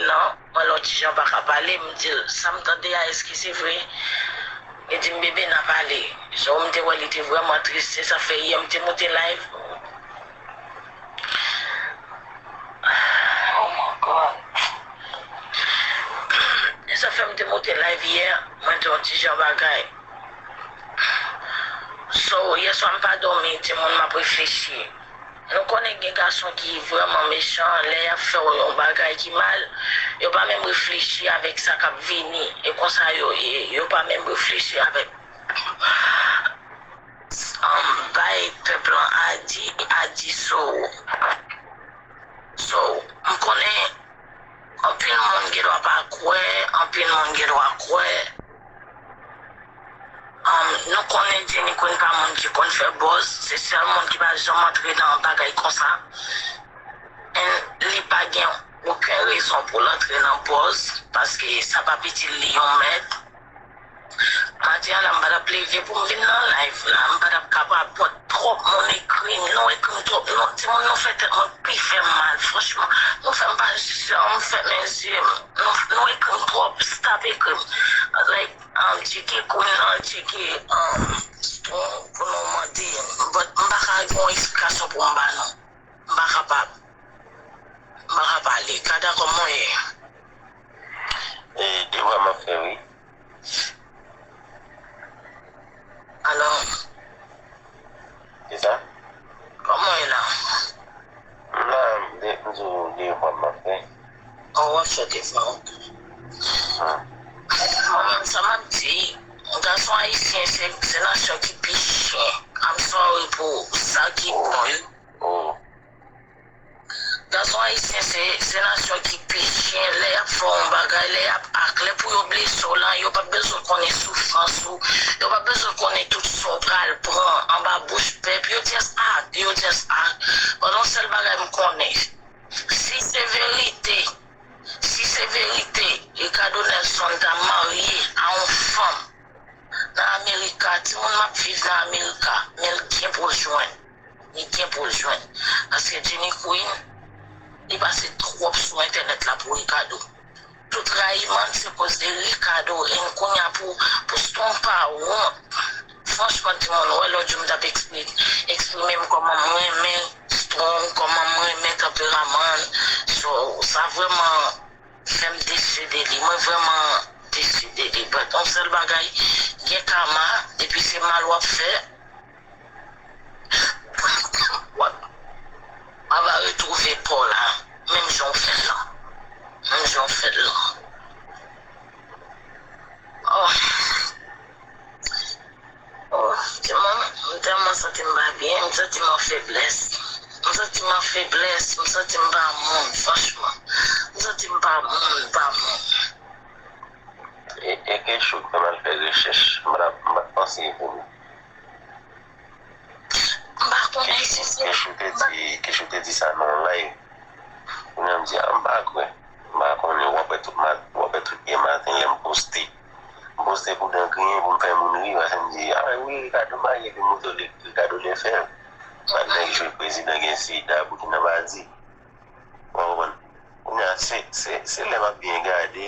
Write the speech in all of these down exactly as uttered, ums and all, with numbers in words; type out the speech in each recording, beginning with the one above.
lan, mwen lòt ti jan pa ka pale, m di l, sa m tande a, èske se vre? Li di m, bebe, n a pale. So, m te wè li te vrèman tris, se sa fè yè m te moute live. Oh my God. Se sa fè m te moute live yè, mwen di yon ti jan bagay. So, yèswa m pa dòmi, timoun, m ap reflechi. Nou konnen gen gason ki vrèman mechan, lè y ap fè w yon bagay ki mal, yo pa menm reflechi avèk sa k ap vini. E konsa yo ye, yo pa menm reflechi avèk, um, bay pèp lan a di, a di so. So, m konnen anpil moun gen dwa pa kwè, anpil moun gen dwa kwè. Um, nou konnen Jenny Queen pa moun ki konn fè buzz, se sèl moun ki pa janm antre nan bagay konsa. And li pa gen okenn rezon pou l antre nan buzz, paske sa p ap itil li yon mèd. Maten an la, m pa t ap leve pou m vin nan live la, m pa t ap kapab, but twòp moun ekri m, nou ekri m twòp, nou, timoun, nou fè tèt mwen pi fè m mal, franchman, nou fè m pa janm fèmen je m, nou, nou ekri m twòp, stop ekri m, like, um, tcheke Queen nan, tcheke, um, Strong pou nou mande, but m pa ka gen yon eksplikasyon pou m ba nou, m pa kapab, m pa ka pale, Kada, kòman w ye? E, devwa m ap fè, wi. Alò. Kisa? Kòman w ye la? M la, m de, m di w, devwa m ap fè. Oh, w ap fè devwa w. Hmm. Mwen menm, sa m ap di, gason ayisyen, se, se nasyon ki pi chen. I'm sorry pou sa ki bon, yo. Oh. Gason ayisyen se, se nasyon ki pi chen. Lè y ap fè w yon bagay, lè y ap ak, lè pou yo blese w lan, yo p ap bezwen konnen soufrans ou, yo p ap bezwen konnen tout sa w pral pran anba bouch pèp. Yo just ak, yo just ak. But yon sèl bagay m konnen, si se verite, si se verite, Ricardo Nelson ta marye a yon fanm nan Amerika, timoun, m ap viv nan Amerika, men l gen pou l jwenn. Li gen pou l jwenn. Paske Jenny Queen, li pase twòp sou entènèt la pou Ricardo. Tout rayiman se koz de Ricardo. E kounye a pou, pou Strong pa wont. Franchman, timoun, wè lòt jou m t ap ekspli-, eksprime m kòman m renmen Strong, kòman m renmen tanperaman l. So, sa vrèman fè m desi de li. Mwen vrèman desi de li. But yon sèl bagay, gen kama, depi se mal w ap fè, w ap, w ap retwouve pa w la, menm jan w fè l lan. Menm jan w fè l lan. Oh. Oh, timoun, m tèlman santi m pa byen, m santi m an feblès. M santi m an feblès, m santi m pa moun, franchman. M santi m pa moun, m pa moun. E, e Kechou k fè m al fè rechèch, m pa t, m pa t panse pou li. M pa konnen si se Kechou te di, Kechou te di sa nan yon live. Kounye a m di, a, m pa kwè. M pa konnen, w ap wè tout ma-, w ap wè tout yè maten lè m poste. M poste pou dan griyen, pou m fè moun ri, paske m di, a, wi, Ricardo marye, epi m montre w li, Ricardo lè fè l. Bat nèg jwe prezidan gen sida, Burkina pa di. Ou konprann? Kounye a, se, se, se lè m ap byen gade,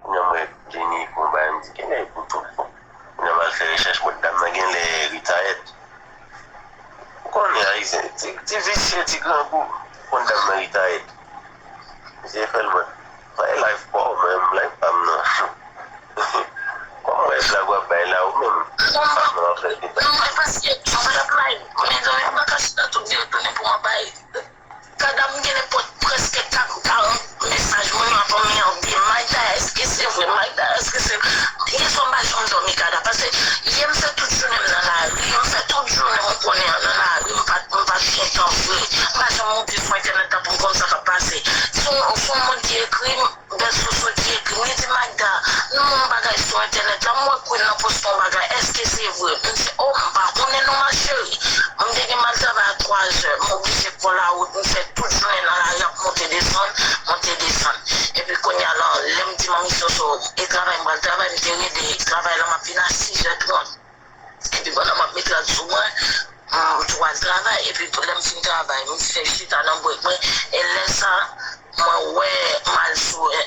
kounye a m wè Jenny fè yon bagay, m di, genlè e pou tout bon. Kounye a m al fè rechèch, mwen, dam nan genlè retayèt. Ou konnen Ayisyen, ti, ti visye, ti grangou, konn dam nan retayèt. Misye fè l mwen, bay live pa w, mwen, live pa m nan. Kòman w wè blag w ap bay la, ou menm? Pam nan w ap fè debay. Non, mwen paske, mwen ap live, men zanmi, m pa ka chita tout vye tounen pou mwen bay. Kada m gen nenpòt prèske kat, karant mesaj moun yo ap anmède. Magda, èske se vre? Magda, èske se vre? Yèswa m pa janm dòmi, Kada, paske yè m fè tout jounen m nan lari, m fè tout jounen m konnen an nan lari, m pa, m pa t gentan vre. M pa janm monte sou entènèt la pou m konn sa k ap pase. Se yon, se yon moun ki ekri m, Bèl Soso ki ekri m, li di, Magda, nou wè yon bagay sou entènèt la, m wè Queen nan poste yon bagay, èske se vre? M di, o, m pa konnen non, ma chérie. M te gen m al travay a twa zè, m oblije pran lawout, m fè tout jounen nan lari ap monte desann, monte desann. Epi kounye a la, lè m di manmi Soso, e travay m pral travay, m te rele travay la, m ap vin a sis è trant. Epi pandan m ap met rad sou mwen, m tou al travay. Epi lè m fin travay, m fè chita nan brèk mwen. E lè sa, mwen wè m al sou, eh,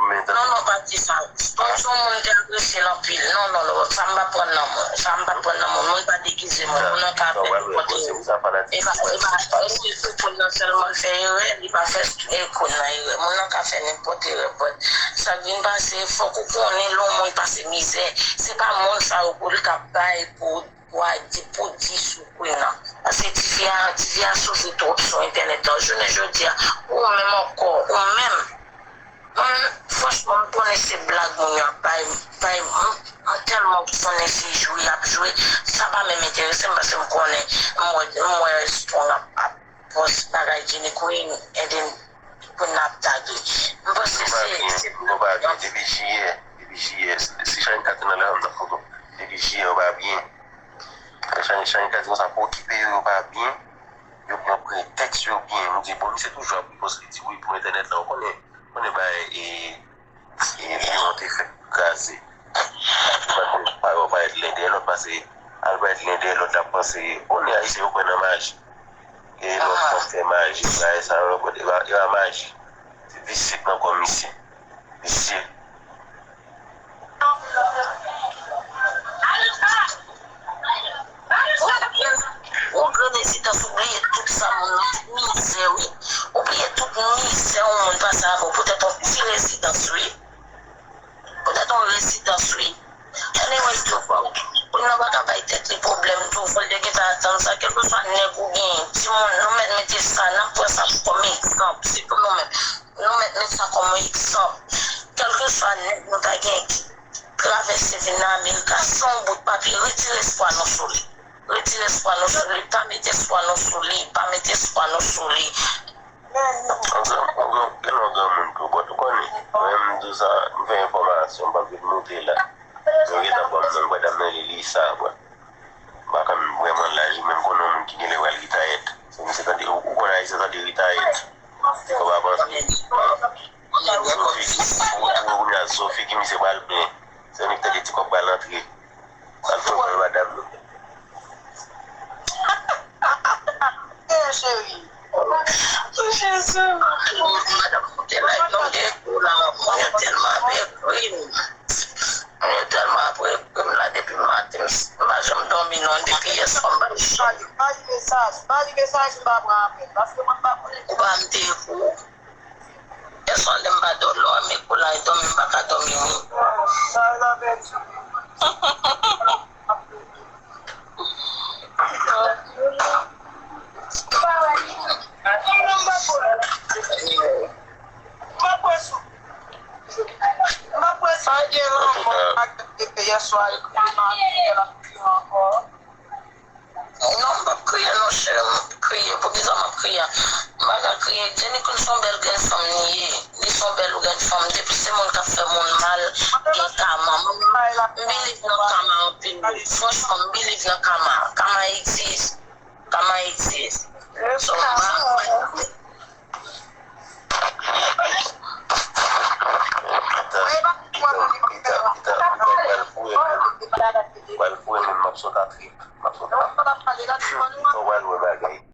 Non, non, pa di sa. Sponsor moun te apresye l anpil. Non, non, non, sa m pa pran nan moun. Sa m pa pran nan moun. Moun pa degize moun. Moun nan ka fè nenpòt erè. E pa, e pa, e pa ekri koun nan sèlman l fè erè, li pa fè ekri koun nan erè. Moun nan ka fè nenpòt erè, but sa k vin pase, fòk ou konnen lè yon moun pase mizè. Se pa moun sa yo pou l ka bay pou, pou a di, pou di sou koun nan. Paske tifi a, tifi a soufri twòp sou entènèt la. Jounen jodi a, ou menm ankò, ou menm, Mwen, franchman, m konnen se blag moun yo ap bay, bay, m, m tèlman konnen se jwe y ap jwe, sa pa menm enterese m paske m konnen, m wè, m wè Strong ap, ap post bagay Jenny Queen, and then Queen ap tage. M panse se, se blag yo ap. Depi jiyè, depi jiyè, si Shine Cat nan la, m nan foto. Depi jiyè, yo pa byen. Shine, Shine Cat konsa pou okipe yo, yo pa byen. Yo pran pretèks yo byen. M di, bon, misye toujou ap riposte, li di, wi, pou entènèt la, ou konnen. Konnen bay e, e Lyon te fèk kraze. Paske pa yo parèt len dèyè lòt, pase al parèt len dèyè lòt la, panse konnen Ayisyen yo kwè nan maji. E lòt k ap fè maji, bagay sa yo, e pa, e pa maji. Se visye k nan kò misye. Visye. Yon grenn rezidans, ou bliye tout sa moun nan, tout mizè, wi. Ou bliye tout mizè yon moun pase avè w poutèt yon ti rezidans, wi. Poutèt yon rezidans, wi. Anyway, tou, bon, moun nan pa ka bay tèt li pwoblèm, tou, fò l te gentan atann sa, kèlkeswa nèg ou genyen, timoun, nou mèt mete sa, n ap pran sa kòm egzanp, se pou nou menm. Nou mèt met sa kòm egzanp. Kèlkeswa nèg nou ta gen ki travèse vin nan Amerika san yon bout papye, retire espwa nou sou li. Retire espwa nou sou li. Pa mete espwa nou sou li. Pa mete espwa nou sou li. Yon gran, yon gran, gen yon granmoun tou, but ou konnen, mwen menm m di w sa, m fè enfòmasyon, m p ap vin moute la. Mwen gentan ban m nan, m kwè dam nan li, li sa, but. M pa konn vrèman laj li, men m konnen yon moun ki genlè pral retire. Se misye tande, ou, ou konn Ayisyen tande retire. Ti kòb avanse. Sofi, ou, ou, ou, ou, Sofi ki misye pral plen. Se li k tande ti kòb pral antre. Pral fè mal madanm nou. Eh, cheri. Oh, Jezi. Madanm, koute la, non, gen kou la, mwen tèlman avèk rim. Mwen tèlman apre krim la depi maten, m pa janm dòmi non, depi yè swa m pa janm. Ba li mesaj, ba li mesaj, m pa pran apèl, paske mwen pa konnen. Ou pa m te kou. Yè swa lè m pa dòmi, lè w ap met kou la, e dòmi m pa ka dòmi, wi. Sa e la vèti. Sa gen lanmò ak yè swa, e kounya l ap kriye ankò. Non, m p ap kriye non, cheri, m p ap kriye. Poukisa m ap kriye? M pa ka kriye. Jenny Queen se yon bèl grenn fanm li ye. Li se yon bèl grenn fanm. Depi se moun k ap fè moun mal, gen kama. Mwen menm, m believe nan kama anpil, wi. Franchman, m believe nan kama. Kama exist. Kama exist. So, m pa Pita, Pita, Pita, Pita pral foure menm. Pral foure menm, m ap sot a trip. M ap sot a trip.